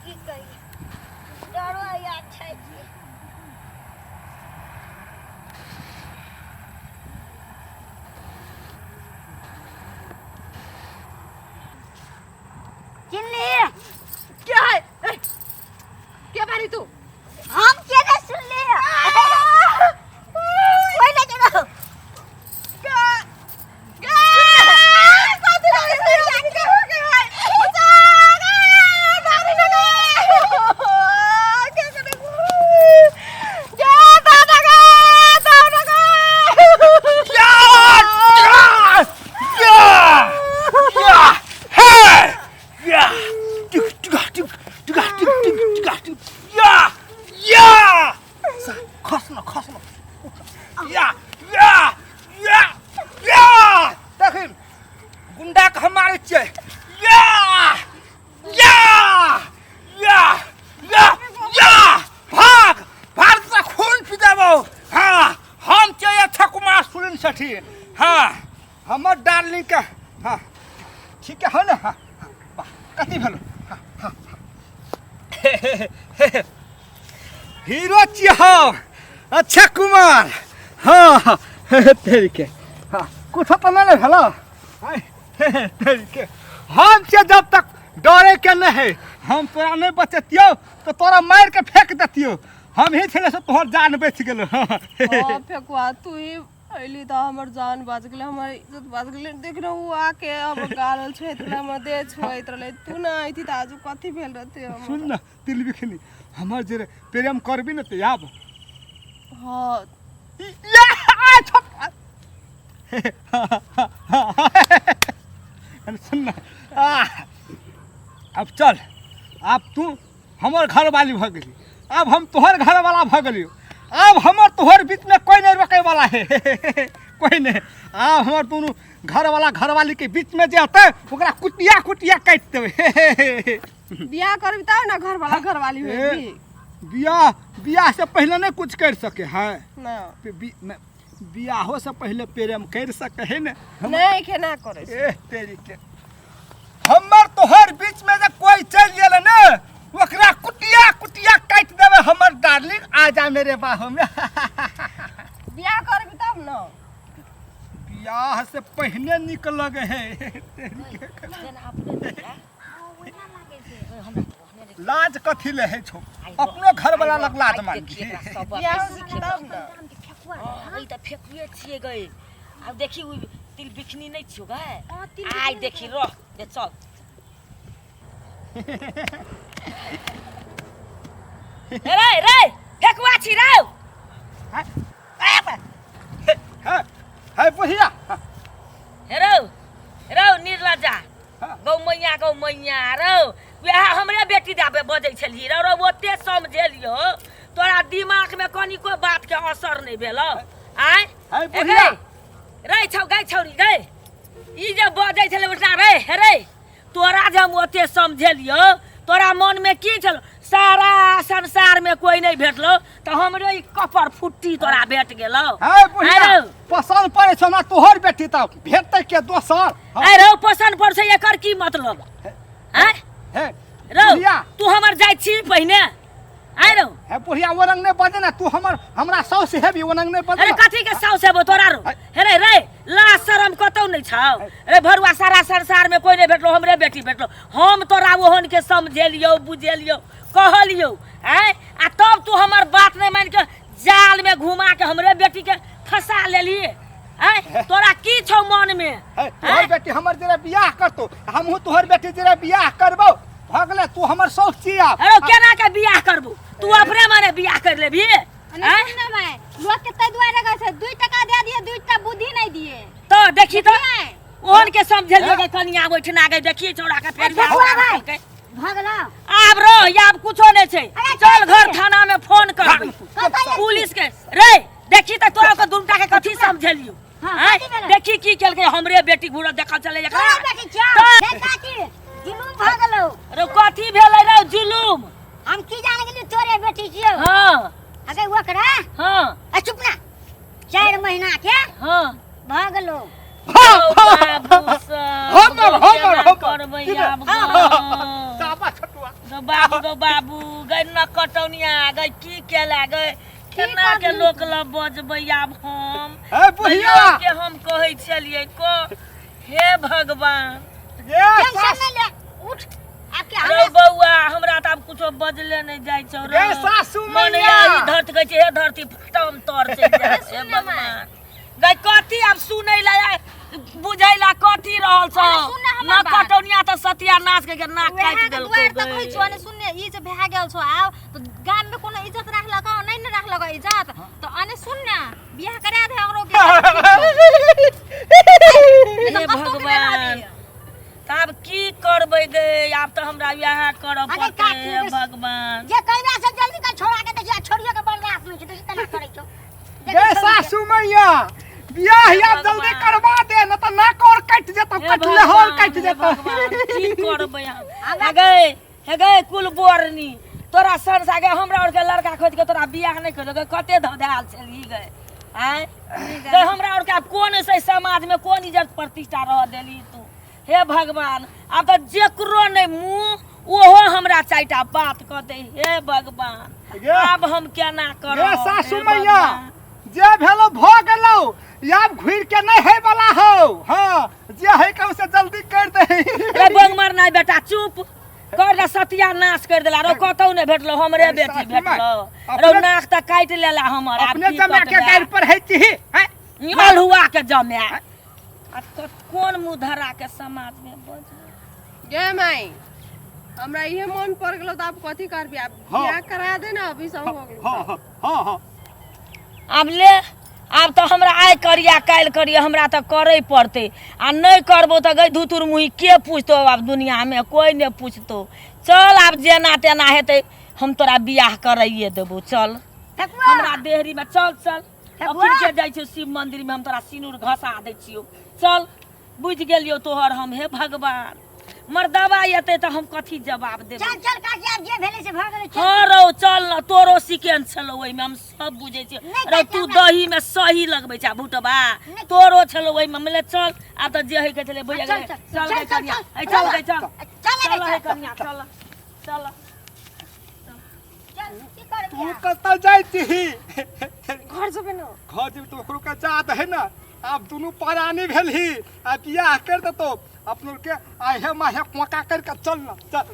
की कही डरो यार छै की चिन्हली के है ए, के बारी तू हम के नहीं सुनली कोई नहीं चलो खस्न खस्न या या या या देखिन गुंडा के हम मारै छियै या या या या या भाग भाग से खून पी देबौ हाँ हम छियै अच्छा कुमार सुनील सेठी हाँ हमर डार्लिंग के हाँ ठीक है ने हाँ हाँ, वाह कथी भेलो हाँ हाँ हाँ। हीरो छियै हम अच्छा कुमार हाँ तेरी के हाँ कुछ तो नहीं भेलो तेरी के हम छियै जब तक डरे के नहीं है हम तोरा नहीं बचतियौ तो तोरा मारि के फेंक देतियौ हम ही छले से तोहर जान बचि गेलो हाँ फेकुआ तू ही अयली तऽ हमर जान बच गेलै हमर इज्जत बच गेलै देख ने ओ आके हमर गाल छुएत रहलै हमर देह छुएत रहलै तू ने अयती तऽ आजू कथी भेल रहतै हमर सुन न तिल बिखनी हमर जे प्रेम करबी ने तऽ आब हँ या आ छप अरे सुन न आ अब चल आब तू हमर घरवाली भऽ गेली आब हम तोहर घरवाला भऽ गेलियो आब हमर तोहर बीचमे कोइ नहि रोकैवाला है कोइ नहि आब हमर दुनू घरवाला घरवालीके बीचमे जे अतै ओकरा कुटिया कुटिया काटि देबै बियाह करबी तब ने घरवाला घरवाली ए, होबी बियाह बियाह से पहले नहीं कुछ कर सके है ना बियाहो से पहले प्रेम कर सके है ने नहीं केना करे छै ए तेरी के हमर तोहर बीच में जे कोई चल गेल ने ओकरा कुटिया कुटिया काटि देबै हमर डार्लिंग आ जा मेरे बाहों में बियाह करबी तब ने बियाह से पहिने निक लगे है लाज कथी ले है छौ अपनो घर वाला लग लाज मान बियाह होबी तब ने ई तऽ फेकुए छियै गई आब देखी उ तिल बिखनी नहि छियौ गै आइ देखी रह जे चल रे रे फेकुआ छी रौ है बुढ़िया हे रौ रौ निर्लजा गौ मैया गौ मैया रौ वएह हमरे बेटी दाबे बजै छलही रौ रौ ओते समझेलियौ तोरा दिमागमे कनिको बातके असर नहि भेलौ आँय है बुढ़िया रे छौ गै छौरी गै ई जे बजै छलै बेटा रे हे रे तोरा जे हम ओते समझेलियौ तोरा मनमे की छल सारा संसारमे कोई नहि भेटलौ तऽ हमरे ई कपर फुट्टी तोरा भेट गेलौ है बुढ़िया आइ रौ पसंद पड़े छौ ना तोहर बेटी तऽ भेटतै के दोसर हाँ, आइ रौ पसंद पड़ छै एकर की मतलब आँय हे रौ बुढ़िया तू हमर जाइ छी पहिने आइ रौ हे बुढ़िया ओ रंग नहि बजे ना तू हमर हमरा साउस हेबी ओ रंग नहि बजे अरे ना। कथी के साउस हेबो तोरा रो हे रे रे ला शरम कतौ नहि छौ रे भरुआ सारा संसार में कोई नहीं भेटलो हमरे बेटी भेटलो हम तोरा ओहन के समझेलियौ बुझेलियौ कहलियौ आँय आ तब तू हमर बात नहीं मान के जाल में घुमा के हमरे बेटी के फंसा लेली आँय तोरा की छौ मन में हे तोहर बेटी हमर जरा बियाह करतो हमहूँ तोहर बेटी जरा बियाह करबौ भऽ गेलै तू हमर शौक छी आब अरे केना के बियाह करबू तू अपने माने बियाह कर लेबी आँय? सुन ना भाई लोग के तै दुआरे गए छै 2 टका दे दिए 2टा बुद्धि नहीं दिए तो देखी तो नहीं। ओहन के समझेलियो के कनिया ओहिठिना गई देखिए छौड़ा के फेर बियाह बउआ भाई। केलकै। भऽ गेलौ आब रह आब कुछो नहीं छै अरे चल चल घर थाना में फोन करबै कतऽ पुलिस के रे देखी त तोरा के दुनटा के कथी समझेलियो हाँ, आँय? कथी भेलै? देखी की केलकै हमरे बेटी घूरत देखल चले एकरा तोरा बेटी छौ तऽ- हे काकी जुलूम भऽ गेलौ रे कथी भेलै रे जुलूम हम की जान गेली तोरे बेटी छियौ हाँ अगे ओकरा हाँ आ चुप ना 4 महीना के हाँ भऽ गेलौ बाबू सब हमर, हमर, केना हमर। करबै की आब रे? गऽ? चापा छटुआ गौ बाबू, गौ बाबू गै, न कटौनिया गै, की केला गै? केना के लोक लग बजबै आब हम? ए बुढ़िया, के हम कहै छलियै को, हे भगवान। गे टेंशन सास नहीं ले, उठ आपके रौ हमरा बौआ, हमरा तऽ आब कुछो बजले नहि जाइ छौ रौ। गे सासू मन मैया। ई धरती कहै छै, हे धरती फटम तर चलि जाइ। हे सुन ना माय। भगवान गै, कथी आब सुनै ला बुझै ला कथी रहल छौ? अरे सुन ना हमर न बात। कटौनिया तऽ सत्यानाश के नाक वएह काटि के देलकौ दुआर तक गै। होइ छौ। ने सुनने, ई जे भए गेल छौ, आब तऽ गाम में कोनो इज्जत राखलक नहि ने राखलक इज्जत तऽ। अने सुन ने, बियाह करा दे हमरो के। हे नहि तऽ कतौ के नहि भगवान रहबी। तऽ आब की करबै गे? आब तऽ हमरा इएह करऽ अरे पड़तै। काकी, हे भगवान, जे कैला से जल्दी कर छोड़ा के देखिया, छोड़ियो के बर्दाश्त नहीं छै, देखी केना करै छौ। देखी गे छोड़ी के। सासू मैया, बियाह या हे जल्दी भगवान। करवा दे, न तऽ नाक और कटि जेतौ। हे कटले हर भगवान, कटि हे जेतौ। भगवान, की करबै हम? हे गै, हे गै कुल बोरनी, तोरा संसा गे, हमरा और के लड़का खोज के तोरा बियाह नहि कर गै। कते धधायल छलही गै? आँय गै, हमरा और के आब कोन से समाज में कोन इज्जत प्रतिष्ठा रह देली तू? हे भगवान, आब तऽ जेकरो नहि मुँह ओहो हमरा चारिटा बात कहतै। हे भगवान, गे। आब हम केना करब? गे सासू हे मैया, भगवान। जे भेलो भऽ गेलौ, आब घुरि के नहि है वाला हौ। हाँ, जे है के से जल्दी कर दे। रे बंग मरनाइ बेटा, चुप कर रे, सत्यानाश कर देला रो। कतौ नहि भेटलो, हमरे अरे बेटी सासू माय, भेटलो रो। अपने नाक तऽ काटि लेला हमर। आब अपने की जमा के कटबै? गाड़ि पर है छी हैं? अल्हुआ के जमाए, आब कोन मुँह धरा के समाज में बजबै? गे माई, हमरा इहे मन पड़ गेलो तऽ आब कथी करबी आब? हाँ। बियाह करा दे ना, अभी सब हो गेलो। हाँ हाँ हाँ हाँ। आब ले, आब तऽ हमरा आइ करिया काल्हि करिया, हमरा तऽ करै पड़तै आ नहि करबो तऽ गै धुतुर मुही के पूछतो? आब दुनियामे कोइ नहि पूछतो। चल, आब जेना तेना हेतै, हम तोरा बियाह कराइए देबो। चल ठकुआ, हमरा देहरीमे चल। चल, ठकुआ। अखन के जाइ छियौ शिव मंदिरमे, हम तोरा सिनूर घसा दै छियौ। चल, बुझि गेलियौ तोहर हम। हे भगवान, मर्दबा एतै तऽ हम कथी जवाब देबै? चल चल काकी, आब जे भेलै से भऽ गेलै, चल। हँ रौ, चल न, तोरो सिकेन छलौ ओहिमे, हम सब बुझै छियै। नहि रौ काकी, तू हमरा दहीमे सही लगबै छै भुटबा। नहि। तोरो छलौ ओहिमे। मिले, चल, आब तऽ जे होइ के छलै भैया चल, गेलै। चल, चल चल, गै चल, कनिया। चल, ए, चल गै, चल। चल चल गे, हे चल। कनिया, चल चल। चल, की करबी तू आब? कतऽ जाइ छी? घर जेबै ना। घर जेबी तऽ ओकरो के जात है ना। आब दुनू परानी भेलही, आ बियाह कर देतो अपनो के। आहे माहे कोका कर के चल ना, चल।